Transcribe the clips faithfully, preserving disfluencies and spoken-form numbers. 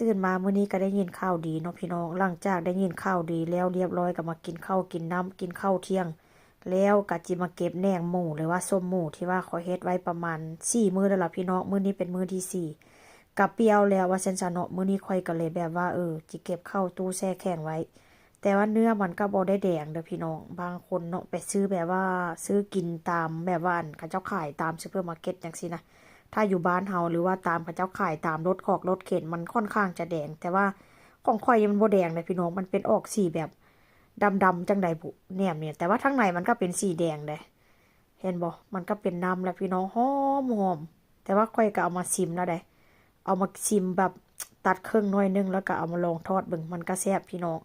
ตื่นมามื้อนี้ก็ได้ยินข่าวดีเนาะพี่น้อง หลังจากได้ยินข่าวดีแล้วเรียบร้อยก็มากินข้าวกินน้ำ กินข้าวเที่ยง แล้วก็จิมาเก็บแหนงหมูหรือว่าส้มหมูที่ว่าข้อยเฮ็ดไว้ประมาณสี่มื้อแล้วล่ะพี่น้อง มื้อนี้เป็นมื้อที่สี่ ก็เปรี้ยวแล้วว่าซั่นซะเนาะ มื้อนี้ข้อยก็เลยแบบว่า เออ จิเก็บเข้าตู้แช่แข็งไว้ แต่ว่าเนื้อมันก็บ่ได้แดงเด้อพี่น้อง บางคนเนาะไปซื้อแบบว่าซื้อกินตามแบบว่าอันเขาเจ้าขายตามซูเปอร์มาร์เก็ตจั่งซี้นะ ถ้าอยู่บ้านเฮาหรือว่าตามเขาเจ้าขายตามรถขอกรถเข็นมันค่อนข้างจะแดง แต่ว่าของข้อยมันบ่แดงเลยพี่น้อง มันเป็นออกสีแบบดำๆจั่งใดบุ แหนมเนี่ย แต่ว่าทางในมันก็เป็นสีแดงเด้ เห็นบ่ มันก็เป็นน้ำแล้วพี่น้อง หอมๆ แต่ว่าข้อยก็เอามาซิมแล้วเด้ เอามาซิมแบบตัดครึ่งหน่อยหนึ่ง แล้วก็เอามาลองทอดเบิ่ง มันก็แซ่บพี่น้อง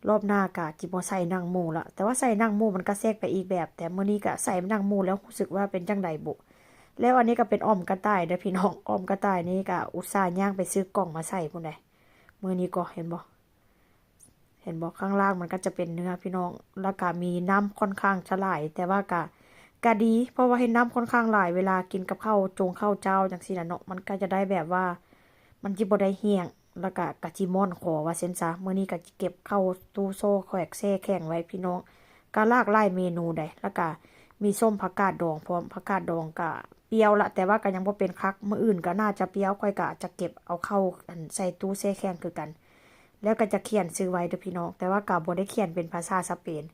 รอบหน้ากะจิบ่ใส่หนังหมูละ แต่ว่าใส่หนังหมูมันก็แซ่บไปอีกแบบ แต่มื้อนี้กะใส่หนังหมูแล้วรู้สึกว่าเป็นจั่งใดบุ แล้วอันนี้ก็เป็นอ่อมกระต่ายเด้อพี่น้อง อ่อมกระต่ายนี่กะอุตส่าห์ย่างไปซื้อกล่องมาใส่พุ้นเด้ มื้อนี้ก็เห็นบ่ เห็นบ่ ข้างล่างมันก็จะเป็นเนื้อพี่น้อง แล้วก็มีน้ำค่อนข้างจะหลาย แต่ว่าก็ ก็ดี เพราะว่าเฮ็ดน้ำค่อนข้างหลาย เวลากินกับข้าวจงข้าวเจ้าจั่งซี้น่ะเนาะ มันก็จะได้แบบว่า มันจิบ่ได้แห้ง แล้วก็กะจิม่อนคอว่าซั่นซะ มื้อนี้ก็จิเก็บเข้าตู้โซ่แขวกแช่แข็งไว้พี่น้อง ก็หลากหลายเมนูเด้ แล้วก็มีส้มผักกาดดองพร้อม ผักกาดดองก็เปรี้ยวละ แต่ว่าก็ยังบ่เป็นคัก มื้ออื่นก็น่าจะเปรี้ยว ข้อยก็จะเก็บเอาเข้าอันใส่ตู้แช่แข็งคือกัน แล้วก็จะเขียนชื่อไว้เด้อพี่น้อง แต่ว่าก็บ่ได้เขียนเป็นภาษาสเปน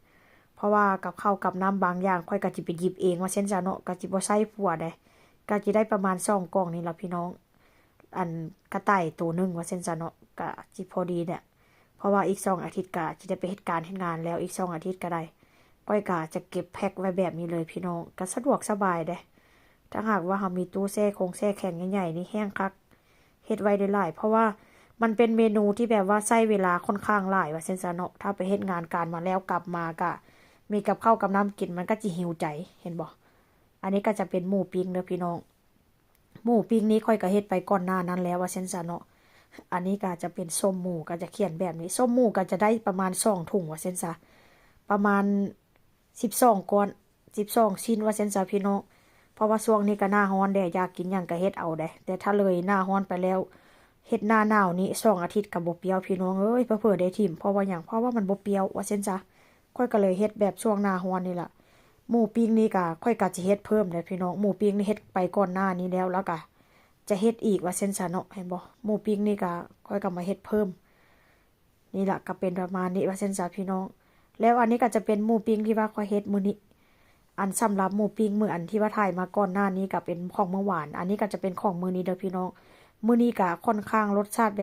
เพราะว่ากับข้าวกับน้ำบางอย่างข้อยก็จิไปหยิบเองว่าซั่นซะเนาะ ก็จิบ่ใส่ผัวเด้ ก็จิได้ประมาณสองกล่องนี่ล่ะพี่น้อง อันกระต่ายตัวหนึ่งว่าซั่นซะเนาะ ก็จิพอดีเนี่ย เพราะว่าอีกสองอาทิตย์ก็จิได้ไปเฮ็ดการเฮ็ดงานแล้ว อีกสองอาทิตย์ก็ได้ ข้อยก็จะเก็บแพ็คไว้แบบนี้เลยพี่น้อง ก็สะดวกสบายเด้ ถ้าหากว่าเฮามีตู้แช่คงแช่แข็งใหญ่ๆนี่แฮงคัก เฮ็ดไว้ได้หลาย เพราะว่ามันเป็นเมนูที่แบบว่าใช้เวลาค่อนข้างหลายว่าซั่นซะเนาะ ถ้าไปเฮ็ดงานการมาแล้วกลับมาก็มีกับข้าวกับน้ำกิน มันก็จิหิวใจ เห็นบ่ อันนี้ก็จะเป็นหมูปิ้งเด้อพี่น้อง หมูปิ้งนี้ข้อยก็เฮ็ดไปก่อนหน้านั้นแล้วว่าซั่นซะเนาะ อันนี้ก็จะเป็นส้มหมู ก็จะเขียนแบบนี้ ส้มหมูก็จะได้ประมาณสองถุงว่าซั่นซะ ประมาณสิบสองก้อน สิบสองชิ้นว่าซั่นซะพี่น้อง เพราะว่าช่วงนี้ก็หน้าร้อนเด้ อยากกินหยังก็เฮ็ดเอาเด้ แต่ถ้าเลยหน้าร้อนไปแล้ว เฮ็ดหน้าหนาวนี่สองอาทิตย์ก็บ่เปรี้ยวพี่น้องเอ้ย เผลอๆได้ถิ่ม เพราะว่าหยัง เพราะว่ามันบ่เปรี้ยวว่าซั่นซะ ข้อยก็เลยเฮ็ดแบบช่วงหน้าร้อนนี่ล่ะ หมูปิ้งนี่ก็ข้อยก็สิเฮ็ดเพิ่มเด้อพี่น้อง หมูปิ้งนี่เฮ็ดไปก่อนหน้านี้แล้ว แล้วก็จะเฮ็ดอีกว่าซั่นซะเนาะ เห็นบ่ หมูปิ้งนี่ก็ข้อยก็มาเฮ็ดเพิ่ม นี่ล่ะก็เป็นประมาณนี้ว่าซั่นซะพี่น้อง แล้วอันนี้ก็จะเป็นหมูปิ้งที่ว่าข้อยเฮ็ดมื้อนี้ อันสำหรับหมูปิ้งมื้ออันที่ว่าถ่ายมาก่อนหน้านี้ก็เป็นของมื้อวาน อันนี้ก็จะเป็นของมื้อนี้เด้อพี่น้อง มื้อนี้ก็ค่อนข้างรสชาติ